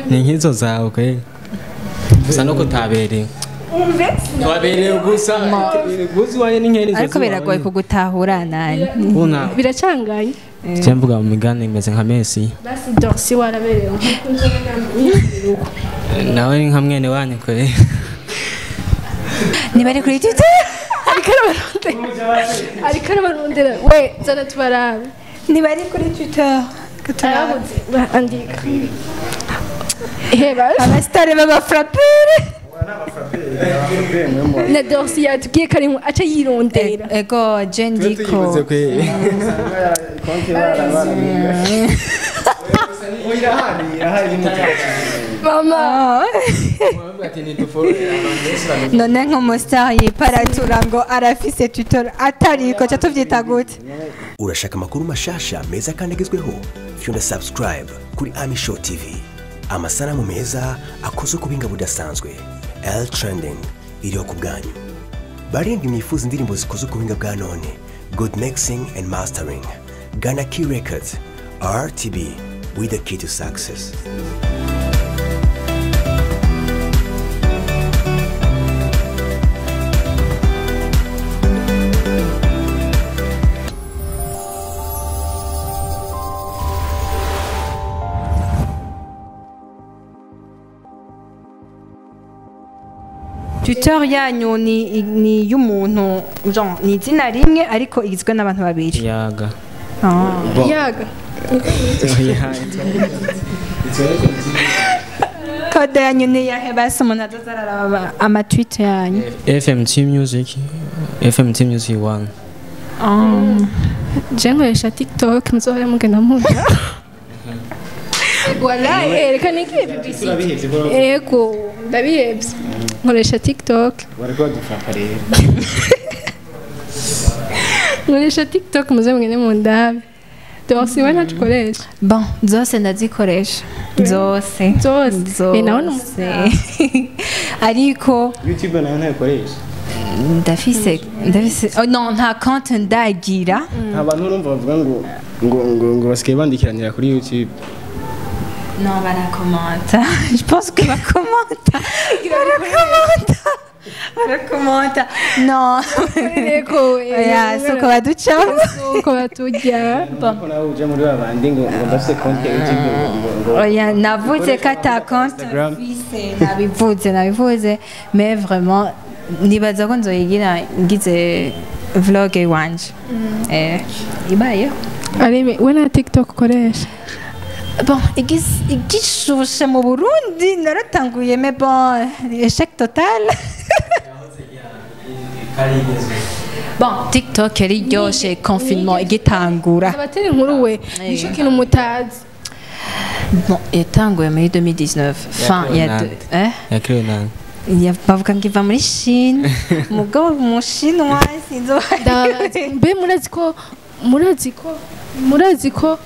Ni nkizo zawe kwe. Gusa no kutabereye. Umve Wabereye gusa guzi waye ni nkeri. Ariko biragoye kugutahura nani. Biracanganye. Je mvuga mu migani imeze nka Messi. Basi Dorsi waraberewe. Nawe ni nka mwene wanyu kwe. Niba ari kuri Twitter ariko arabarondera we zana tubarabe. Niba ari kuri Twitter katarabuze andika. Heba abastare baba frappere. Na Dorsi yatubwiye ko arimo aca yirondera. Ego je ndiko. Mama none nk'umustar yiparatura ngo arafise Twitter atariko ca tuvyita gute? Urashaka amakuru mashasha meza kandi agezweho? Fyunda subscribe kuri Ami Show TV. Amasanamu meza akozwe ku buhinga budasanzwe. L Trending iriho ku bwanyu. Barindwi mwifuza indirimbo zikozwe ku buhinga bwa none. Good mixing and mastering. Ghana Key Records, RTB with the key to success. Twitter yanyu ni y'umuntu genre ni izina rimwe ariko igizwe n'abantu babiri. Yaga. Yaga. Kode yanyu ni yahe basi umuntu azararaba ama tweet yanyu? FMT Music, FMT Music 1. Je nkoresha TikTok muzohora mugenda mubona. Wala reka niki publicity. Ego ndabihevye. Nkoresha TikTok. Bariko badufata rero. Nkoresha TikTok muze mugende mu ndabe. Dorsi we ntacikoresha. Bon, zose ndazikoresha. Zose. Zose. Nawe zose. Ariko YouTube nayo ntayikoresha. Ndafise oh non nta compte ndagira. Abantu urumva bavuga ngo ngo ngo ngo basigaye bandikiranira kuri YouTube. Non, barakomanta. Je pense que barakomanta. Barakomanta. Barakomanta. Non. Ego. Oya, soko baducamo. Soko batujya. Ko nawe uje muri babandi ngo ngo ndafise compte YouTube ngo. Oya, navuze ko ata compte mfise, nabivuze, mais vraiment nibaza ko nzoyigira ngize vlog iwanje. Ibayeho. Areme, we na TikTok ukoresha? Bon, igishushe mu Burundi naratanguye mais bon, échec total. Bon, TikTok yari iryoshe confinement igitangura. Abatera inkuru we, nico kintu mutazi. Bon, yatanguye muri 2019, fin il y a deux, eh? Yakiriwe nani? Bavuga ngo iva muri Chine. Mugabo mu Chinois sinzi. Mbe murazi ko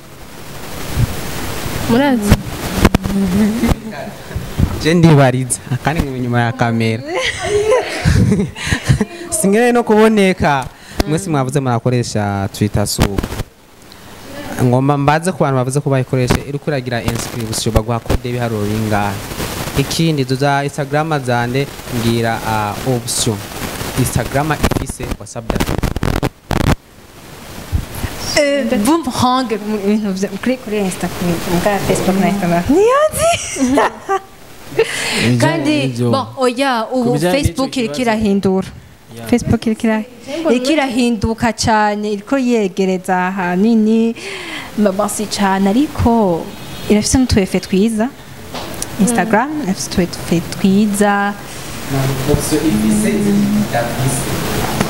murazi Je ndibariza kandi ngo inyuma ya kamera singere no kuboneka mwese mwavuze murakoresha Twitter suko ngomba mbaze ku bantu bavuze ko bayikoresha iri kuragira inscription baguha code biharuro bingahe. Ikindi za Instagram zande ngira option Instagram ifise WhatsApp data. Boomerang ibintu kuri Instagram muga Facebook na Instagram niyazi kandi bon oya ubu Facebook irikirahindura Facebook irikirahinduka cyane iriko yegereza ahanini basi cyane ariko irafise n'utuefe twiza Instagram irafise utuefe twiza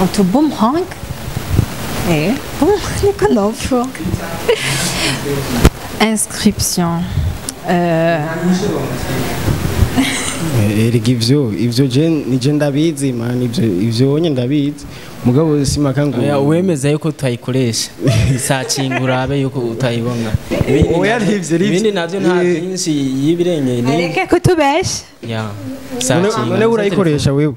utu boomerang. Bon, niko inscription. Erega ivyo je nije ndabizi man ivyo onye ndabizi mugabo simaka ngo wemeza yuko utayikoresha isakingura abe yuko utayibona. Oya nivyo ibindi navyo nta byinshi yibirengeye ni areke kutubesha. Ya. None urayikoresha wewe?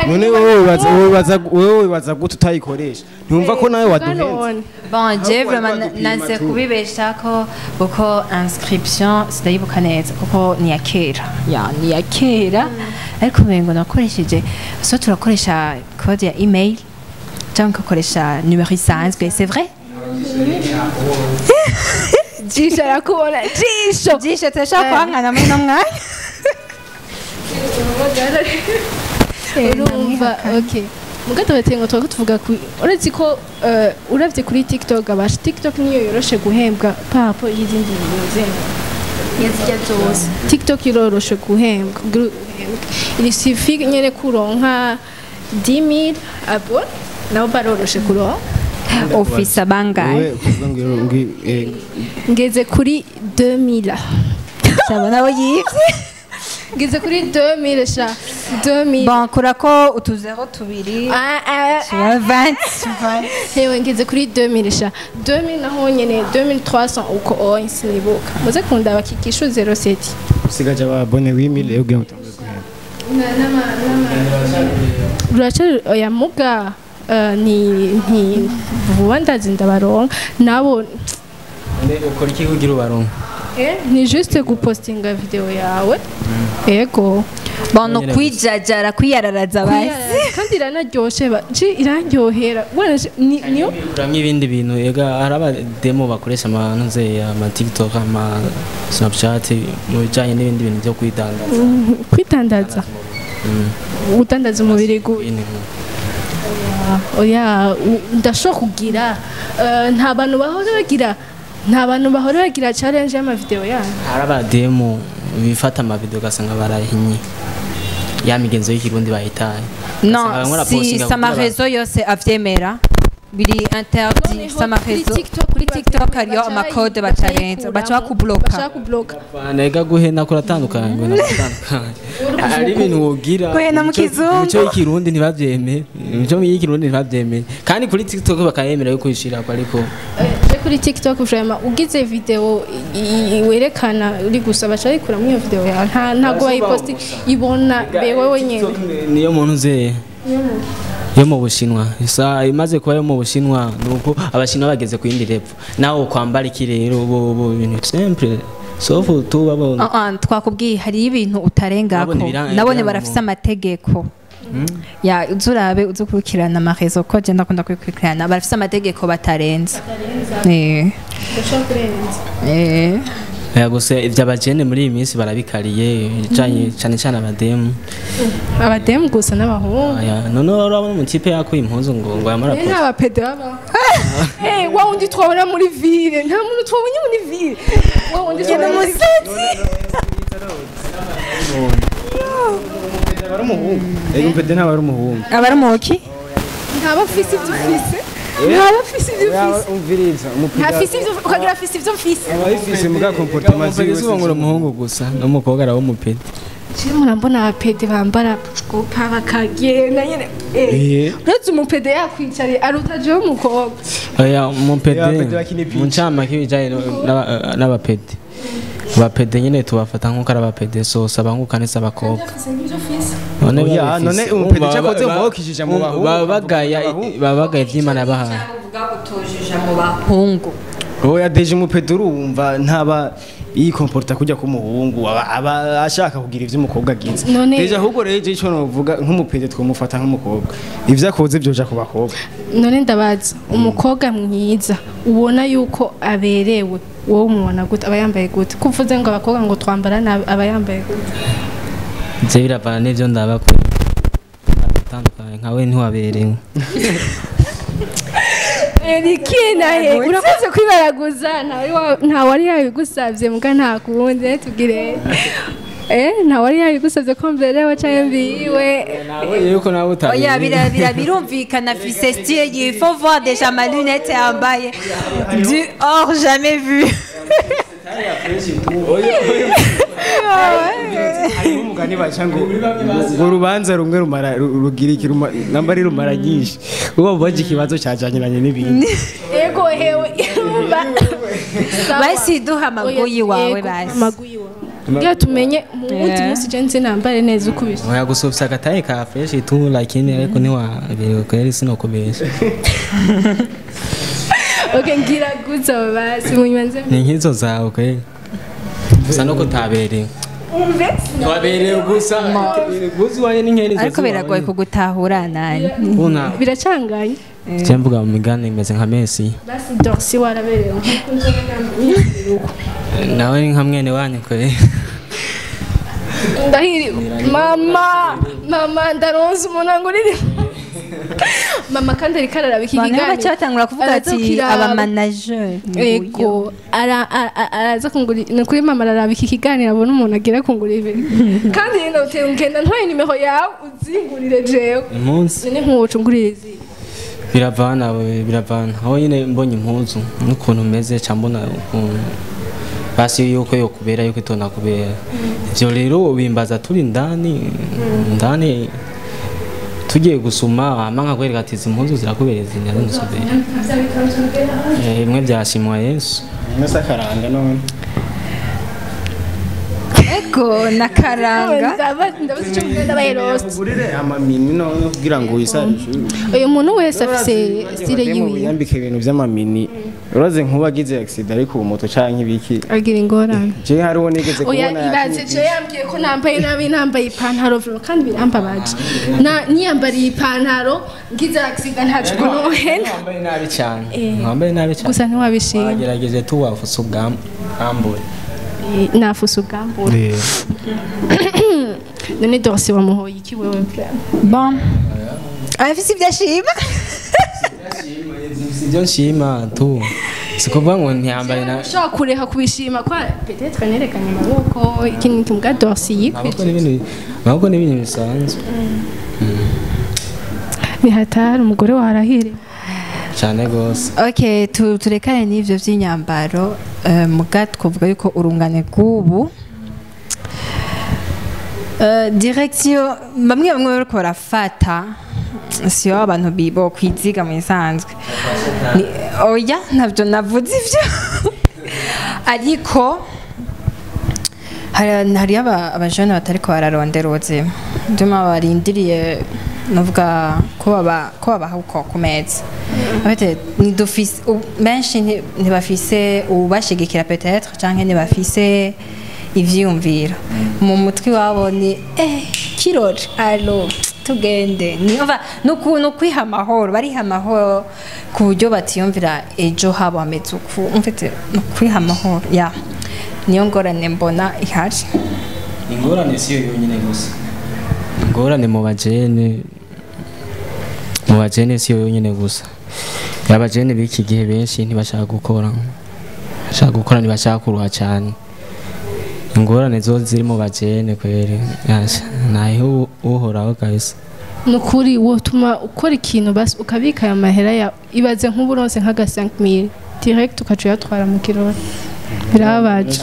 None wowe wibaza gute utayikoresha? Ntiwumva ko nawe waduhenze? Bon, je vraiment nanse kubibesha ko kuko inscription sindayibuka neza kuko ni ya kera. Ya ni ya kera. Ariko umengo nakoresheje so turakoresha code ya email cyangwa ugakoresha numero isanzwe, c'est vrai? Jisho arakubona jisho. Jisho turashaka kwangana muri no mwanya. Urumva okay. Mugato batengo twako tuvuga ku uretse ko uravye kuri TikTok abasha TikTok niyo yoroshe guhembwa papo y'izindi bintu yazijya zose. TikTok iroroshe guhembwa. Il suffit nyene kuronka 10000 abon nabo baroroshe kuronka. Office bangaye ngeze kuri 2000. Saba nabo yivye. Ngeze kuri 2000 sha 2000. Bon kurako utu 0 tubiri. Ah 20. Hewe ngeze kuri 2000 sha 2000 naho nyene 2300 uko oyi sinibuka. Muze kunda bakikishu 07. Usigaje ababone 8000 ugiye mutanguye guhembwa. Uracha oya muga ni vuba ndazi ndabaronka nabo. Ukora iki kugira ubaronka? Ni juste gupostinga video yawe. Ego. Bon no kwijajara kwiyararaza basi. Kandi iranaryoshe ba. Iraryohera. Bwana niyo kuramye ibindi bintu ega haraba demo bakoresha ama nze ama TikTok ama Snapchat mu bijanye n'ibindi bintu byo kwidandaza. Kwidandaza. Utandaza umubiri gu. Oya ndashobora kugira nta bantu bahora bagira challenge y'ama video yanyu. Haraba demo bifata ama video gasanga barahinye. Ya migenzo y'ikirundi bahitaye. Non, si sama réseau yose avyemera biri interdit sama réseau kuri TikTok hariyo ama code bacarenza baca bakubloka. Banega guhena kuratandukanye ngo natandukanye. Hari ibintu wogira guhena mu kizungu cyo y'ikirundi ntibavyemere. Cyo y'ikirundi ntibavyemere. Kandi kuri TikTok bakayemera yo kwishira ko ariko kuri TikTok vraiment ugize video werekana uri gusa baca bayikura muri iyo video yawe ntago bayiposti ibona wewe nyene. Niyo muntu ze yo mu Bushinwa isa imaze kuba yo mu Bushinwa nuko abashinwa bageze ku yindi level nawe kwambara iki rero bo ibintu simple sofu tubabona. Twakubwiye hari ibintu utarengako nabone barafise amategeko. Ya uzurabe uzukurikirana amarezo ko je ndakunda kwikurikirana barafise amategeko batarenza. Ya gusa ivy'abajene muri iyi minsi barabikariye cyane cyane abademu. Abademu gusa n'abahungu. Ya none urabona mu tipe yako impuzu ngo yamara ko. N'aba pede baba. Wa wundi twabona muri ville nta muntu twabonye muri ville. Wa wundi twabona muri abari umuhungu. Ego mpede ntabari umuhungu. Abari umuki? Ntaba afise ivyo ufise. Ntaba afise ivyo ufise. Umviriza umupira. Ntafise ivyo ukagira afise ivyo mfise. Aba ifise muga comportement ziwe. Ubu ngo umuhungu gusa n'umukobwa arawo umupede. Je murambona abapede bambara kupa bakagenda nyene. Uretse umupede yakwicariye aruta je umukobwa. Oya umupede. Mu ncamake ibijanye n'abapede. Abapede nyene tubafata nkuko ari abapede so sabanguka nese abakobwa. None none umupede cyakoze umwokishije mu bahungu. Babagaya ivy'Imana bahaye. Utojije mu bahungu. Oya deje umupede urumva ntaba yikomporta kujya ku muhungu aba ashaka kugira ivyo umukobwa agize. Deje ahubwo rero ico novuga nk'umupede twomufata nk'umukobwa. Ivyo akoze byoja ku bakobwa. None ndabaza umukobwa mwiza ubona yuko aberewe wowe umubona gute aba yambaye gute kuvuze ngo abakobwa ngo twambara nabi aba yambaye gute? Nze biravana n'ivyo ndaba kwe atandukanye nkawe ntiwaberewe. Erikina he urakoze kwibaraguza nta wari yabigusavye muga nta kuwundi tubwire nta wari yabigusavye ko mberewe canke mbiwe. Yuko nawe utabizi. Oya bira birumvikana fise style il faut voir déjà ma lunette yambaye du or jamais vu. Hariho umugani baca ngo urubanza rumwe rumara rugira iki namba ari rumara nyinshi uba ubaje ikibazo cyajyanye n'ibindi. Ego hewe basi duha amaguyi wawe basi amaguyi wawe. Kugira tumenye mu wundi munsi je nze nambare neza uko bisa. Oya gusa ufise agataye ka fresh tu lakini ariko ntiwaberewe kweri sinokubesha. Okay, ngira guza basi munywanze. Ni nkizo zawe kweri. Gusa no kutaberewe. Umve? Waberewe gusa guzi waye ni nkeri ariko biragoye kugutahura nani. Una Biracanganye. Je mvuga mu migani imeze nka Messi. Basi Dorsi waraberewe nkuko nzoba nambaye. Nawe ni nka mwene wanyu kweri. Ndahiri mama mama ndaronse umuntu angurira. Mama kandi ariko araraba iki Abantu kiganiro. baca batangura kuvuga ati aba manager. Ego araza kungurira ni kuri mama araraba iki kiganiro abona umuntu agira kungurira ibintu. Kandi rero uteye ngenda ntwaye nimero yawe uzingurire jewe. Impunzi None nkuwoca ungurira izi. biravana biravana aho nyine mbonye impuzu n'ukuntu meze ca mbona ukuntu basi yuko yokubera yuko itonakubera ivyo rero bimbaza turi indani ndani tugiye gusuma ama nkakwereka ati izi mpuzu zirakubereye izi ntizikubere bimwe byashimwa Yesu Nasa karanga none. Ego nakaranga. Ndabaza icyo mugenda bayirost. Ugurire amamini none kugira ngo wisarishe. Uyu muntu wese afise style yiwe. Yambike ibintu vy'amamini. Uraze nkuba agize accident ariko ubu moto canke ibiki. Agira ingorane. Je hariho nigeze Oya kubona. ibaze je yambwiye ko nambaye nabi nambaye ipantaro vuba kandi birambabaje. Na niyambariye ipantaro ngize accident ntaco nohena. Wambaye nabi cyane. Wambaye nabi cyane. Gusa ntiwabishima. Wagerageje tu wafuse ubwambure. Nafuse ubwambure. None Dorsi wamuhoye iki wewe vraiment? Bon. Afise ibyo ashima. Ibyo nshima tu. Sikuvuga ngo ntiyambaye na Ushobora kureka kubishima kwa peut-être nerekanye amaboko iki ni kimuga Dorsi amaboko yikwije. n'ibintu amaboko n'ibintu bisanzwe Ni hatari umugore wawe arahire. cyane gose. Okay, turekane n'ivyo vy'inyambaro muga twovuga yuko urungane rw'ubu direction bamwe bamwe bariko barafata siyo abantu bibo kwiziga mu isanzwe. Oya ntabyo navuze ivyo. Ariko hari abajene batariko bararondera ubuzima nduma barindiriye novuga ko babaha uko ku meza. En nidufise benshi ntibafise ubashigikira peut-être canke ntibafise ivyiyumviro mu mutwe wabo ni kirori allo tugende ni umva nukuntu kwiha amahoro bariha amahoro ku buryo batiyumvira ejo habo hameze uku mfite kwiha amahoro ya niyo ngorane mbona ihari. Ingorane siyo yonyine gusa. Ingorane mu bajene siyo yonyine gusa. Abajene b'iki gihe benshi ntibashaka gukora. Bashaka gukora ntibashaka kuruha cyane. Ingorane zo ziri mu bajene kweri. Naho uhoraho kabisa. Nukuri wotuma ukora ikintu basi ukabika aya mahera ya ibaze nk'uburonse nka 5000 direct ukaca uyatwara mu kirori. Birababaje.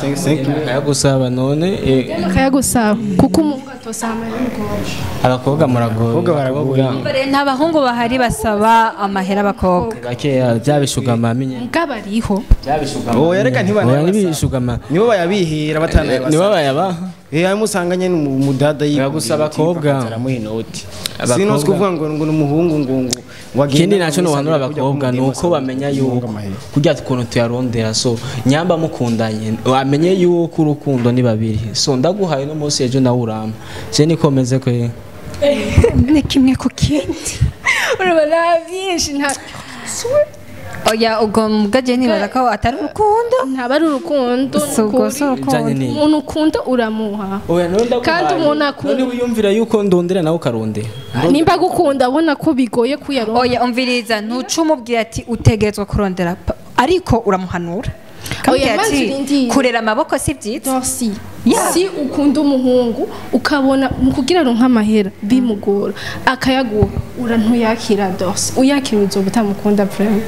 Akayagusaba none akayagusaba kuko umuhungu atosaba amahera y'umukobwa. Abakobwa muragoye. Abakobwa baragoye. Nta bahungu bahari basaba amahera abakobwa. Bakeya byabishugama menye. Mugabo ariho. Byabishugama. Oya reka ntibanayabasaba. Nibo bayabihira batanayabasaba. Nibo bayabaha. Amusanga nyene umudada yigusaba abakobwa aramuha inoti. Sino kuvuga ngo ngo numuhungu ngo ngo agende. Ikindi naco no hanura abakobwa nuko bamenya yuko kurya tukuntu tuyarondera so nyamba mukundanye amenye yuko urukundo ni babiri so ndaguhaye no munsi ejo nawe urampa je nikomeze kwe ni kimwe ku kindi urabona byinshi nta oya ubwo mugaje nibaza ko atari urukundo ntaba ari urukundo umuntu ukunda uramuha kandi umuntu akunda wiyumvira yuko ndondera nawe ukarondera nimba agukunda abona ko bigoye kuyaronka oya umviriza ntuce umubwira ati utegerezwa kurondera ariko uramuhanura oya ati kurera amaboko si byiza si si ukunda umuhungu ukabona mu kugira ngo amahera bimugora akayaguha urantuyakira dose uyakira uzoba utamukunda vraiment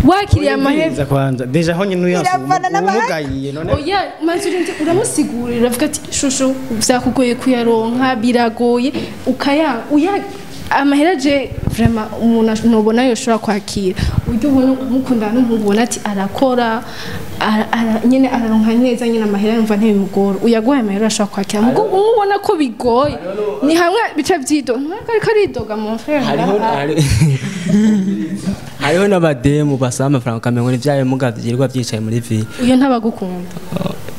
wakiriye amahera kwanza deja ho nyine uyasuumugayiye none oya manzi urindi uramusigurira uravuga ati shushu vyakugoye kuyaronka biragoye ukaya uya amahera je vraiment umuntu nobona yoshobora kwakira uburyo ubona mukundana n'umuhungu ubona ati arakora nyine araronka neza nyine amahera yumva ntibimugora uyaguhaye amahera ashobora kwakira mugo umubona ko bigoye ni hamwe bica vyido ariko aridoga mon frère. Hariho n'abademu basaba amafaranga ukamengo ni vya bimuga vyirirwa vyicaye muri ville. Uyo ntabagukunda.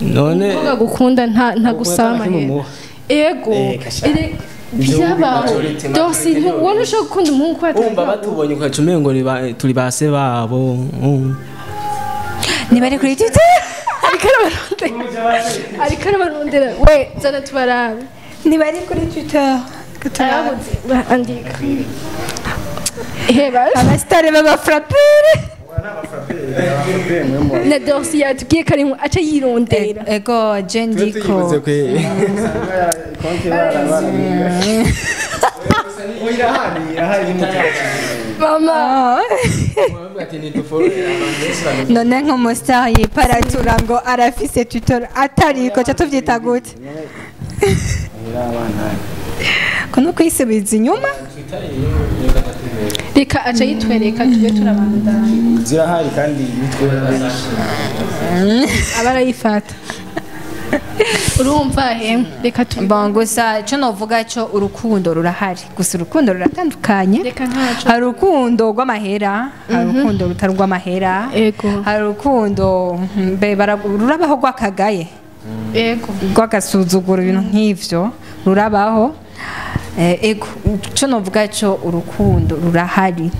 None umukobwa agukunda ntagusaba amahera. Ego byabaho dosi ubona ushobora gukunda umuhungu ko umva batubonye ukaca umengo turi base babo. Niba ari kuri Twitter ariko arabarondera we zana tubarabe. Niba ari kuri Twitter andika heba abasitari b'abafrapere na dosi yatubwiye ko ari aca yirondera. Ego je ndiko mama none nk'umustar yiparatura ngo arafise Twitter atariko ca tuvyita gute? Kuno kwisubiza inyuma reka aca yitwereka tube turabandana zirahari kandi nitwereka abarayifata urumva he reka bon gusa ico novuga cyo urukundo rurahari gusa urukundo ruratandukanye. Hari urukundo rw'amahera, hari urukundo rutari rw'amahera, hari urukundo rurabaho rw'akagaye, yego rw'agasuzuguro, ibintu nk'ivyo rurabaho. Ego ico novuga cyo urukundo rurahari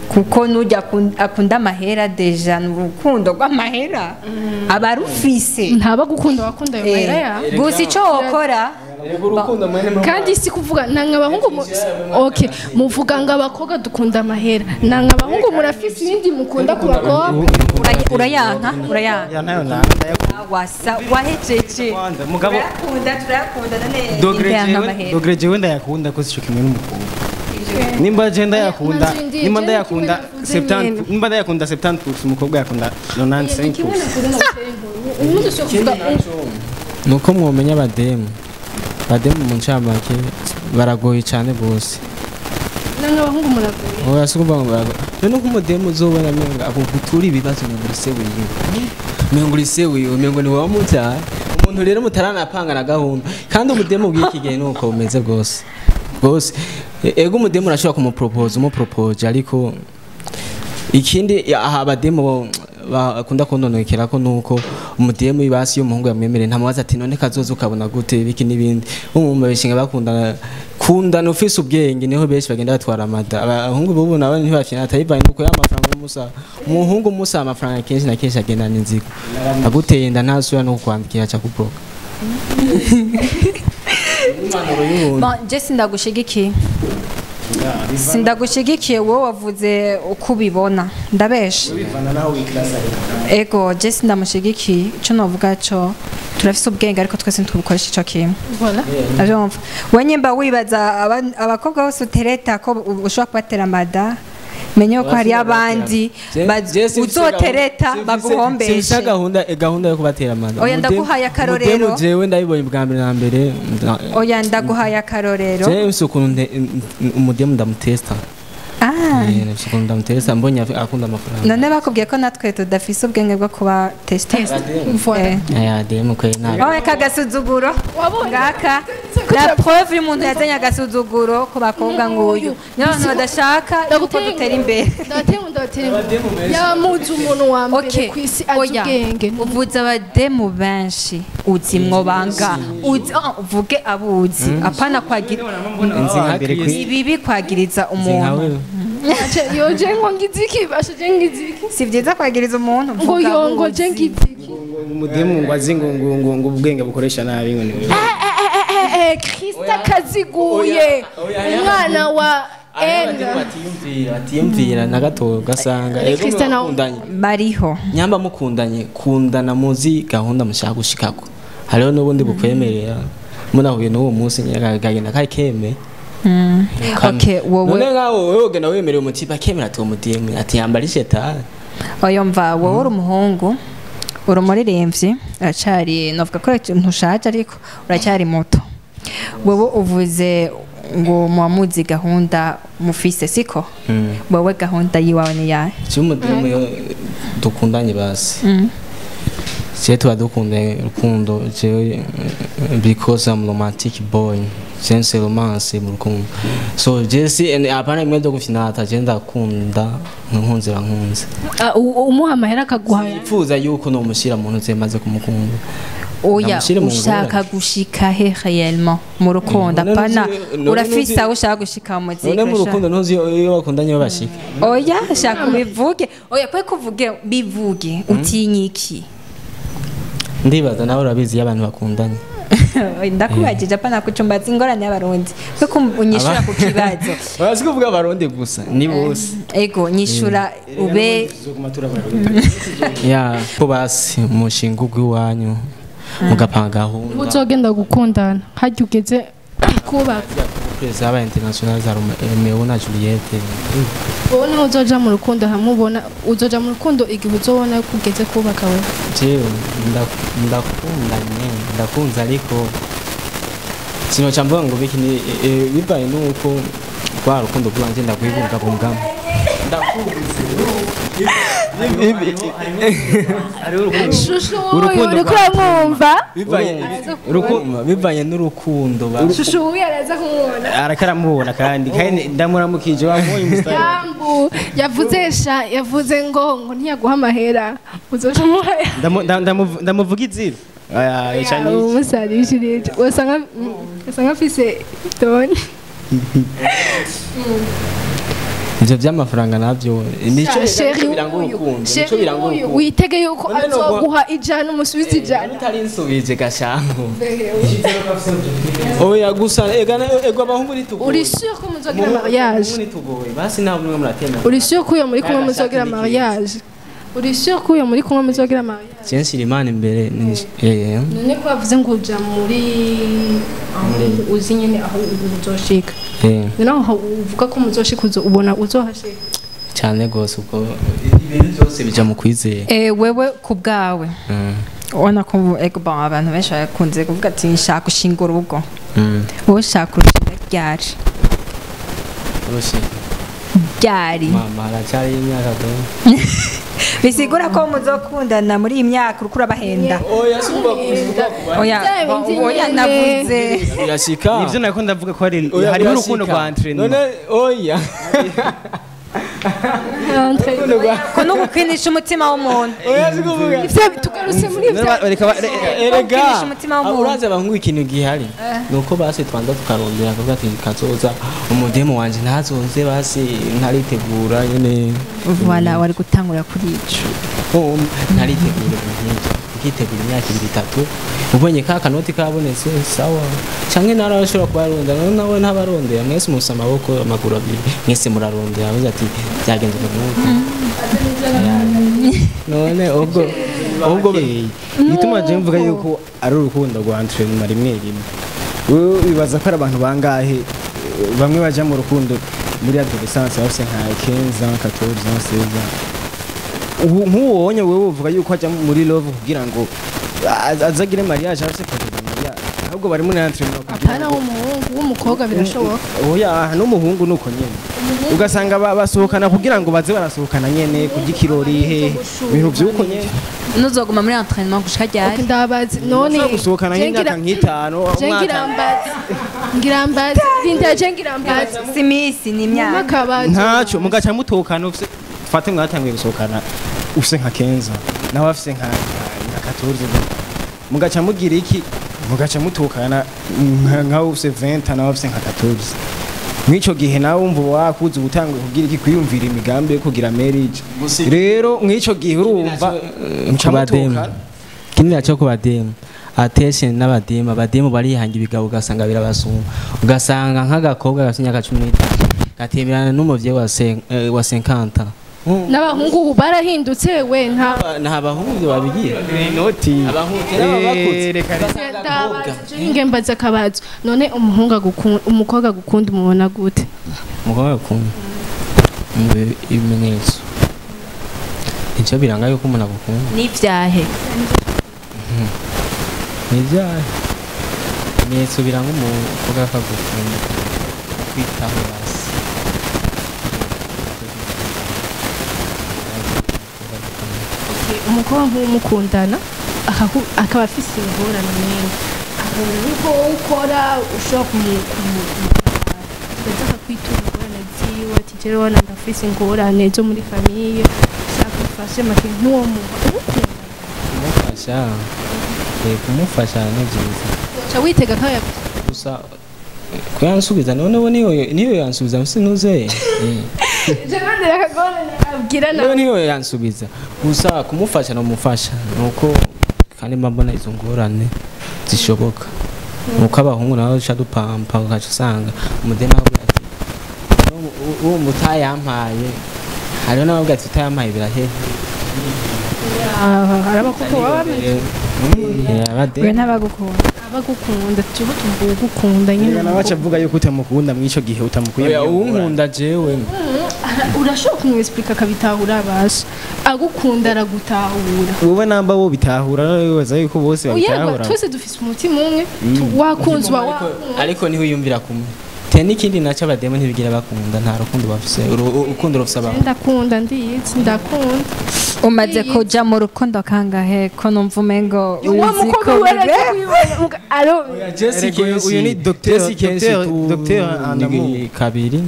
kuko nujya akunda amahera deja n'urukundo rw'amahera abarufise ntaba gukunda wakunda ayo mahera ya gusa ico wokora kandi si kuvuga nanga abahungu okay muvuga ngo abakobwa dukunda amahera nanga abahungu murafise ibindi mukunda ku bakobwa. Urayanka wasa wahejeje mugabo urakunda turakunda none dogre jewe ndayakunda ko sico kimwe n'umukobwa. Nimba je ndayakunda nimba ndayakunda 70 nimba ndayakunda 70% umukobwa yakunda 95%. Nuko mwomenya abademu mu ncamake baragoye cyane gose. Nanga abahungu muragoye. Oya sikuvuga ngo baragoye. None ko umudemu uzobona menga akugutura ibibazo muri se wiwe. Mengo uri se wiwe mengo ni wowe mutyaye. Umuntu rero mutaranapanga na gahunda kandi umudemu bw'iki gihe nuko umeze gose. Gose ego umudemu urashobora kumupropose umupropose ariko ikindi aha abademu bakunda kononekera ko nuko umudemu ibasi y'umuhungu yamwemereye ntamubaza ati none kazoza ukabona gute biki nibindi umumba bishinga bakundana kundana ufise ubwenge niho benshi bagenda batwara amada. Abahungu bubu nabo ntibafyina atayivanye nuko y'amafaranga y'umusa umuhungu musa amafaranga kenshi na kenshi agenda n'inzigo aguteye nda ntasubira no kukwandikira aca kubloka. Bon je sindagushigikiye sindagushigikiye wowe wavuze uko ubibona ndabesha. Ego je sindamushigikiye ico novuga co turafise ubwenge ariko twese ntitubukoresha ico kimwe. Voilà avyumva we nyimba wibaza abakobwa bose utereta ko ushobora kubatera amada menye ko hari abandi uzotereta baguhombeshe. Simfise gahunda yo kubatera amada. Oya ndaguhaye akarorero. Jewe ndabibonye bwa mbere na mbere. Oya ndaguhaye akarorero. Jewe mfise ukuntu umudemu ndamutesta. Mfise ukuntu ndamutesta mbonye akunda amafaranga. None bakubwiye ko natwe tudafise ubwenge bwo kuba testa. Aya demu kwe nabi. Oya kagasuzuguro. Ngaka la preuve y'umuntu yazanye agasuzuguro ku bakobwa nguyu. N'abantu badashaka yuko dutera imbere. Ndabatera yamuzi umuntu wa mbere ku isi azi ubwenge. Uvuze abademu benshi uzi mwobanga uzi uvuge abuzi apana kwagira ibibi kwagiriza umuntu. Yo je ngo ngiziki basha je ngiziki. Si vyiza kwagiriza umuntu ngo yo ngo je ngiziki. Umudemu ngo azi ngo ngo ubwenge bukoresha nabi ngo ni Krista kaziguye umwana wa N batiyumvira na gato gasanga ego mukundanye bariho nyamba mukundanye kundana muzi gahunda mushaka gushikako hariho n'ubundi bukwemerera munahuye n'uwo munsi nyakagenda kakeme. Okay wowe none ngawo wewe ugenda wemereye umutipa akemera ati umudemu ati yambara ishetani. Oya mva wowe uri umuhungu uri umuririmbyi uracari novuga ko ntushaje ariko uracyari muto. Wowe uvuze ngo muamuzi gahunda mufise siko wowe gahunda yiwawe ni yahe? Cyumudemu dukundanye basi Je tuba dukunda urukundo jewe because I'm romantic boy, sense romance mu rukundo. So je si apana imwe byo gufinata, je ndakunda nkunze rankunze. Umuha amahera akaguha. Ipfuza yuko no mushira mu ntuze maze kumukunda. Oya, ushaka gushika he réellement mu rukundo? Apana urafise aho ushaka gushika mu muziki. None mu rukundo ntuzi iyo bakundanye babashika. Oya, shaka ubivuge. Oya, kwe kuvuge bivuge utinyiki. Ndibaza nawe urabizi iyo abantu bakundanye. Ndakubajije apana kucumbaza ingorane y'abarundi. Kwe kunyishura ku kibazo. Urazi kuvuga abarundi gusa ni bose. Ego nyishura ube ya ko basi umushinga ugwiwanyu mugapanga gahunda. Uzogenda gukundana hajya ugeze kubaka. Perezida wa international za Romeo na Juliette. Wowe naho uzoja mu rukundo hamubona uzoja mu rukundo igihe uzobona ko ugeze kubaka wewe. Jewe ndakunda nyene ndakunze ariko sinoca mvuga ngo biki ni bivaye nuko rwa rukundo rwanje ndakwibungabunga. Ndakunze. Shushu uriko uramwumva bivanye n'urukundo ba Shushu uyu araza kumubona arakaramubona kandi ndamuramukije wabonye umustar yambu yavuze sha yavuze ngo ntiyaguha amahera uzoca umuha ndamuvuga izina aya cyane umusarishirije usanga afise toni ivyo vy'amafaranga navyo nico biranga urukundo, nico biranga urukundo. Witege yuko azoguha ijana umusubize ijana utari insubije gashango. Oya gusa ego abahungu nitugoye. Uri sûr ko muzogira mariage? Nitugoye basi nta umwe muratema. Uri sûr ko uyo muri kumwe muzogira mariage? Uri sûr ko uyo muri kumwe muzogira mariage? Jenshira Imana imbere. None ko bavuze ngo uja muri uzi nyene aho uzoshika. None uvuga ko muzoshika ubona uzohashika cyane gose ubwo ibintu byose bija mu kwizera. Wewe ku bwawe ubona ko ego bon abantu benshi bakunze kuvuga ati nshaka gushinga urugo. Wowe ushaka urushinga ryari? Urushinga ryari? Mama haracyari imyaka do. Bisigura ko muzokundana muri iyi myaka urukura bahenda. Oya sikuba oya oya navuze birashika. Nivyo nako ndavuga ko hari hariho urukundo rwa entraînement. None oya ko no gukinisha umutima w'umuntu. Oya sikuvuga ivyo tugarutse muri ivyo erega uraza abahungu ikintu gihari nuko basi twanza tukarondera akavuga ati kazoza umudemu wanje ntazoze basi ntaritegura nyene. Voilà wari gutangura kuri ico ntaritegura ibintu ukitegura imyaka 2 3 ubonye ka kanoti kabonetse sawa canke narashobora kubarondera none nawe ntabarondera mwese musa amaboko amaguru abiri mwese murarondera avuze ati byagenze nuko none ubwo igituma je mvuga yuko ari urukundo rwa entraînement rimwe rimwe. Wewe wibaza ko ari abantu bangahe bamwe baja mu rukundo muri adolescence bafise nka 15 ans 14 ans 16 ans ubu nkuwonye wewe uvuga yuko aja muri love kugira ngo azagire mariage afise projet de mariage ahubwo bari muri entraînement kugira apana w'umuhungu w'umukobwa birashoboka. Oya n'umuhungu nuko nyene ugasanga basohokana kugira ngo baze barasohokana nyene kugikirori he ibintu byuko nyene nuzoguma muri entraînement gushika ryari? Ndabazi none gusohokana nk'imyaka nk'itanu umwaka ngirambazi rinda je ngirambazi si misi ni imyaka ntaco mugaca mutokana ufise fate mwatangiye gusohokana ufise nka 15 nawe afise nka 14 mugaca mugira iki mugaca mutokana nka ufise 20 nawe afise nka 14 mwico gihe nawe umva wakuze ubutangwe kugira iki kwiyumvira imigambi yo kugira marriage rero mwico gihe urumva muca kinini cyo kubademu attention n'abademu abademu barihanga ibigabo ugasanga birabasumba ugasanga nk'agakobwa gafite imyaka 15 gatemerana n'umuvyeyi wa 50 n'abahungu barahindutse we nta bahungu babigira inoti abahungu n'abakuze ngembaza akabazo none umuhungu agukunda umukobwa agukunda umubona gute? Umukobwa agukunda ibimenyetso icyo biranga yuko umuntu agukunda n'ivyahe n'ivyahe ibimenyetso biranga umukobwa akagukunda kwitaho basi umukobwa nk'umukundana akaba afise ingorane nyinshi, akabona yuko wowe ukora ushobora kumutabaza, akakwitura ingorane ziwe, ati jewe ndafise ingorane zo muri famille, shaka ufashe make, ntuwo muha umukunda? Kumufasha, kumufasha ni byiza. Uca witega ko Gusa kuyansubiza none niyo yansubiza sinuze. Jewe ndakagorane abwira Niyo niyo yansubiza. Gusa kumufasha no mufasha nuko kandi mbona izo ngorane zishoboka. Nuko abahungu nabo uca dupampa, ugaca usanga umudema avuga ati uwo mutayampaye, hariho n'abavuga ati utayampaye birahehe. Araba kuko baba bameze We ntabagukunda. Abagukunda tuba tuvuga ugukunda nyine. Nawe aca avuga yuko utamukunda mw'ico gihe utamukuye. Oya, uwunkunda jewe urashobora kumwesplika akabitahura, abasha agukunda aragutahura. Wowe namba bo bitahura, wibaza yuko bose Uyerwa babitahura? Twese dufise umutima umwe, wakunze uba wakunze. Ariko niho yumvira kumwe te n'ikindi naco, abademu ntibigira bakunda, nta rukundo bafise. Urukundo rufise abantu. Ndakunda, ndiyizi, ndakunda. Umaze kuja mu rukundo kangahe, ko numva umengo Uwo uzi mukobwa ko waraje kwibona aro? Erega uyu ni docteur en amour. Kabiri.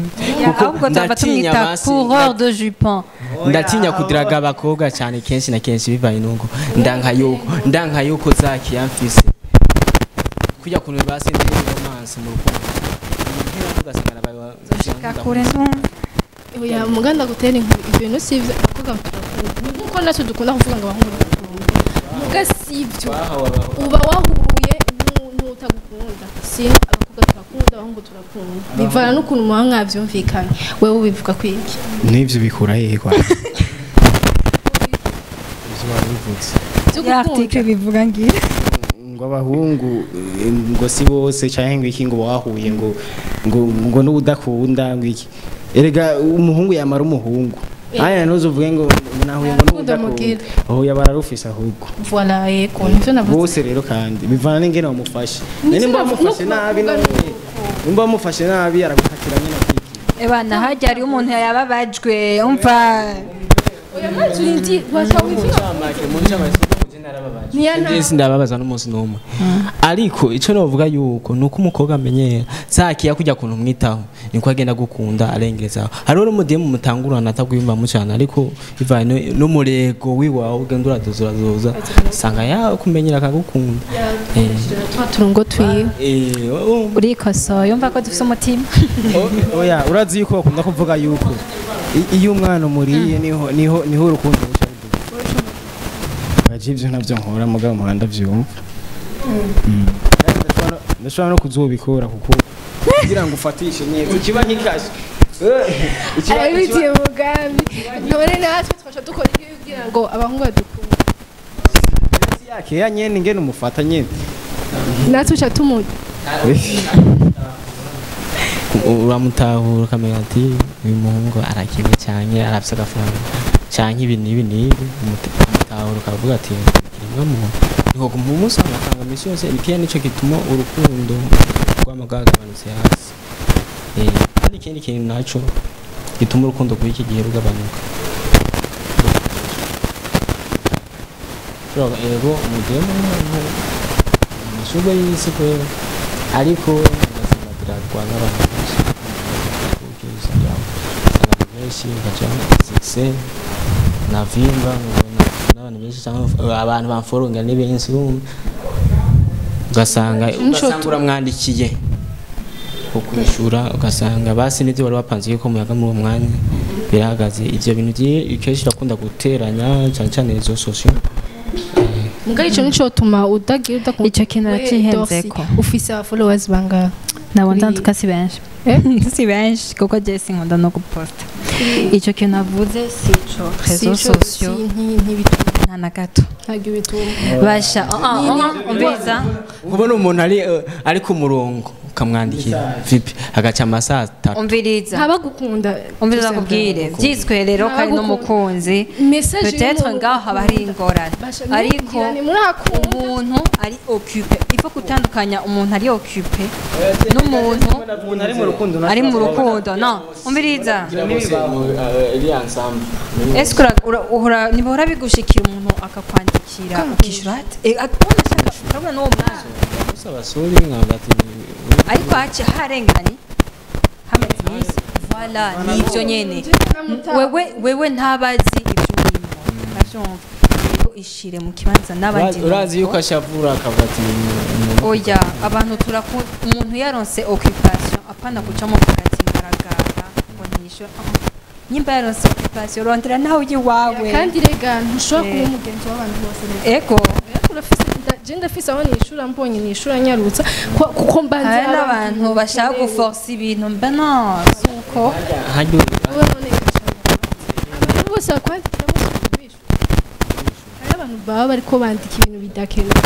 Ahubwo tuba tumwita coureur de jupon. Ndatinya kudiraga abakobwa cyane kenshi na kenshi, bivaye nuko ndanka yuko zaki yamfise kujya kuntu basi ndi romance mu rukundo ugasanga nabaye Ushika kure ndumva. Oya, muganda gutera inkuru, ibyo bintu si ivyo. Abakobwa turakunda nkuko natwe dukunda kuvuga ngo abahungu ntibakunda, muga si ivyo, uba wahuye n'utagukunda. Sino abakobwa turakunda, abahungu turakunda, bivana n'ukuntu muba mwavyumvikanye. Wewe ubivuga kwiki? N'ivyo bikura hehe kwa ivyo wabivutse? Ya article bivuga ngira Ngo abahungu ngo si bose canke ngo iki, ngo wahuye ngo n'udakunda ngo iki. Erega umuhungu yamara umuhungu aya, ntuzuvuge ngo nahuye ngo Nta rukundo n'udakunda. mugira. Aho yabara rufise ahubwo. Voilà, yego, nivyo navuze. Bose rero kandi bivana n'ingene wamufashe. Nivyo Nimba wamufashe no nabi, kuvuga none nimba wamufashe nabi aragukatira nyine akiki. Ebana hajya hari umuntu yababajwe, umva. Oya, mazi urindi wacha wivyo. Niya Sindababaza n'umunsi n'umwe, ariko icyo navuga yuko nuko umukobwa amenyera zakiya kujya kuntu umwitaho niko agenda gukunda arengezaho. Hariho n'umudemu mutangurana atagwiyumvamo cyane, ariko bivanye n'umurego wiwawe ugenda uradoza uradoza, usanga yakumenyera akagukunda. Twa turungo twiwe. Urikosoye, umva ko dufite umutima. Oya, urazi yuko bakunda kuvuga yuko iyo umwana umuriye niho urukundo ruca ruduga. Baje ivyo ntavyo nkora, mugabo muhanda vyumva. Ndashobora no kuzobikora kuko kugira ngo ufatishe neza kiba nk'ikashe. Arabitiye umugambi. None natwe twaca dukora iki kugira ngo abahungu badukunde? Yakeya nyene ingene umufata nyene. Natwe uca tumu Uramutahura ukamenya ati uyu muhungu arakennye cyane, arafise agafaranga canke ibi n'ibi n'ibi, umutahura ukavuga ati kiremwa muntu niko umunsi amafaranga menshi yose nikiya, nico gituma urukundo rwamagagabanutse hasi. Kandi ikindi kintu naco gituma urukundo kuri iki gihe rugabanuka. Ushobora ego umudemu amashurwe y'isi kwera, ariko ugasanga biragwa n'abantu benshi, usanga abantu benshi ugaca succès navimba nkabona n'abantu benshi cyangwa abantu bamforonga ni benshi, urumva ugasanga uramwandikiye kukwishura, ugasanga basi n'ibyo wari wapanze yuko umuyaga muri uwo mwanya birahagaze. Ivyo bintu kenshi urakunda guteranya cyane cyane réseaux sociaux. Mugabo ico nico tuma udagira udakunda. Ico kintu nacihenzeko. Ufise aba followers bangahe? Nabo ndantuka si benshi. Eh? Si benshi kuko je sinkunda no guposta. Ico kintu avuze sico, réseaux sociaux Ntibituma. Nta na gato. Ntabwo bituma. Basha umviza. Kubona umuntu ari ku murongo ukamwandikira vipi, agaca amasaha 3. Umviriza. Ntabagukunda. Umviriza kubwire byiswe rero ko ari n'umukunzi. Message Peut-être y'umuntu ngaho haba hari ingorane, Basha, ariko murakunda. umuntu ari occupé, il faut gutandukanya umuntu ari occupé n'umuntu Umuntu ari mu rukundo ari mu rukundo. No, umviriza. Iri ensemble. Ese uhora ntibahora bigushikira umuntu akakwandikira ukishura ati ubona ashaka, urabona n'uwo mwana Gusaba suri nkavuga ati ariko haci harenganye hamaze iminsi, voilà, nivyo nyene. Wewe ntabazi ibyo urimo, uravyumva? Rero ishire mu kibanza n'abandi. Urazi yuko Nuko. ashavura akavuga ati Oya, abantu turakunda umuntu yaronse occupation, apana gucamo kuvuga ati ngaragara ngo ntishyura. Nyimba yaronse occupation, rondera nawe ujye iwawe. Kandi rega ntushobora kuba umugenzi w'abantu bose rega. Ego. Ariko urafise je ndafise aho nishura, mbonye nishura nyarutsa kuko mbanze Hari n'abantu bashaka guforsa ibintu, mba no suko. Hajya Wowe none abantu bose bakwandikira bose ubishura? Hari abantu baba bariko bandika ibintu bidakenewe,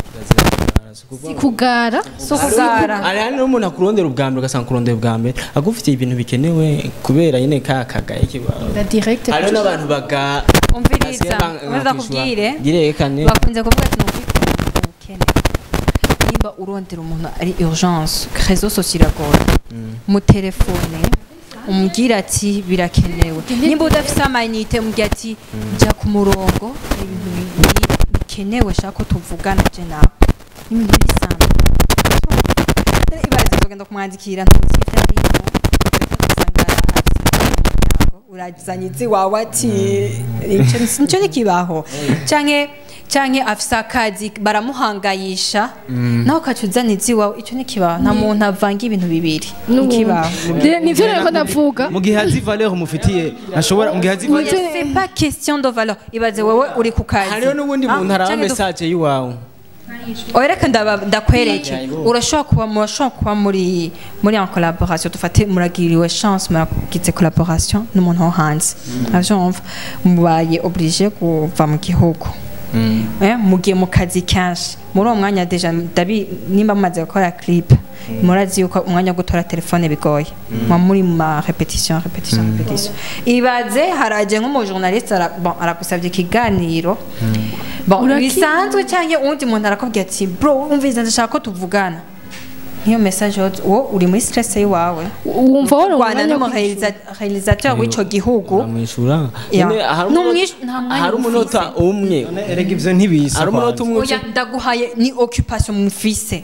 si kugara. Si ukugara. Hari n'umuntu akurondera ubwa mbere, ugasanga kurondera ubwa mbere agufitiye ibintu bikenewe kubera nyine ka kagaye kibaho. Da direct. Hariho n'abantu baga Umviriza, umviriza kubwire. Girekane. Bakunze kuvuga ati ni ukwikura mu bukene. Nimba urondera umuntu ari urgence, réseaux sociaux iragoye, mu telefone umubwira ati birakenewe. Nimba udafise amayinite, umubwira ati jya ku murongo, hari ibintu bikenewe shaka ko tuvugana je nawe. Ni ibintu bisanzwe. Ibaze uzogenda kumwandikira ntuzi ivyo arimo, usanga afise umuryango, urazanye iziwawe ati nico nikibaho, canke afise akazi baramuhangayisha, nawe ukaca uzana iziwawe, ico nikibaho. Nta muntu avanga ibintu bibiri, nikibaho. Nivyo rero ndavuga. Mu gihe azi valeur umufitiye, ashobora mu gihe azi valeur. C'est pas question de valeur. Ibaze wewe uri ku kazi. Hariho n'ubundi muntu araba Canke message y'iwawe. Oya, reka ndakwereke. Urashobora kuba muri en collaboration, dufate muragiriwe chance, muragize collaboration n'umuntu wo hanze, avyumva, mubaye obligé kuva mu gihugu. Mugiye mu kazi kenshi muri uwo mwanya, déjà ndabi nimba mumaze gukora clip, murazi yuko umwanya wo gutora telefone bigoye, muba muri mu ma répétition, répétition, répétition. Ibaze haraje nk'umujournaliste bon, aragusabye ikiganiro, bon, bisanzwe, cyangwa uwundi muntu arakubwira ati bro, umviriza, ndashaka ko tuvugana. Nk'iyo message wo uri muri stress yiwawe, Wumva wari Rwanda umwanya wo n'umuréalisateur w'ico gihugu. Uramwishura. Ya. Nyine hari Nta mwanya hari umunota umwe. Erega ivyo ntibisa. Hari umunota umwe. Oya, ndaguhaye ni occupation mufise.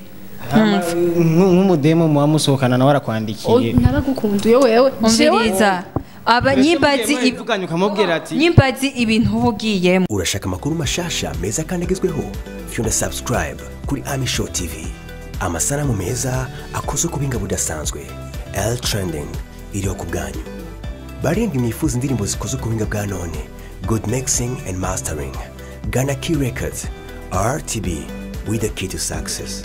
Nk'umudemo muba musohokana nawe arakwandikiye. Naragukunda iyo wewe. Umviriza, aba nyimbazi Ivuganye ukamubwira ati nyimbazi ibintu uba ugiyemo. Urashaka amakuru mashasha meza kandi agezweho? Fyonda subscribe kuri Ami Show TV. Amasanamu meza akozwe ku buhinga budasanzwe, L Trending iriho ku bwanyu. Barindwi mwifuza indirimbo zikozwe ku buhinga bwa none, good mixing and mastering, Ghana Key Records, RTB with the key to success.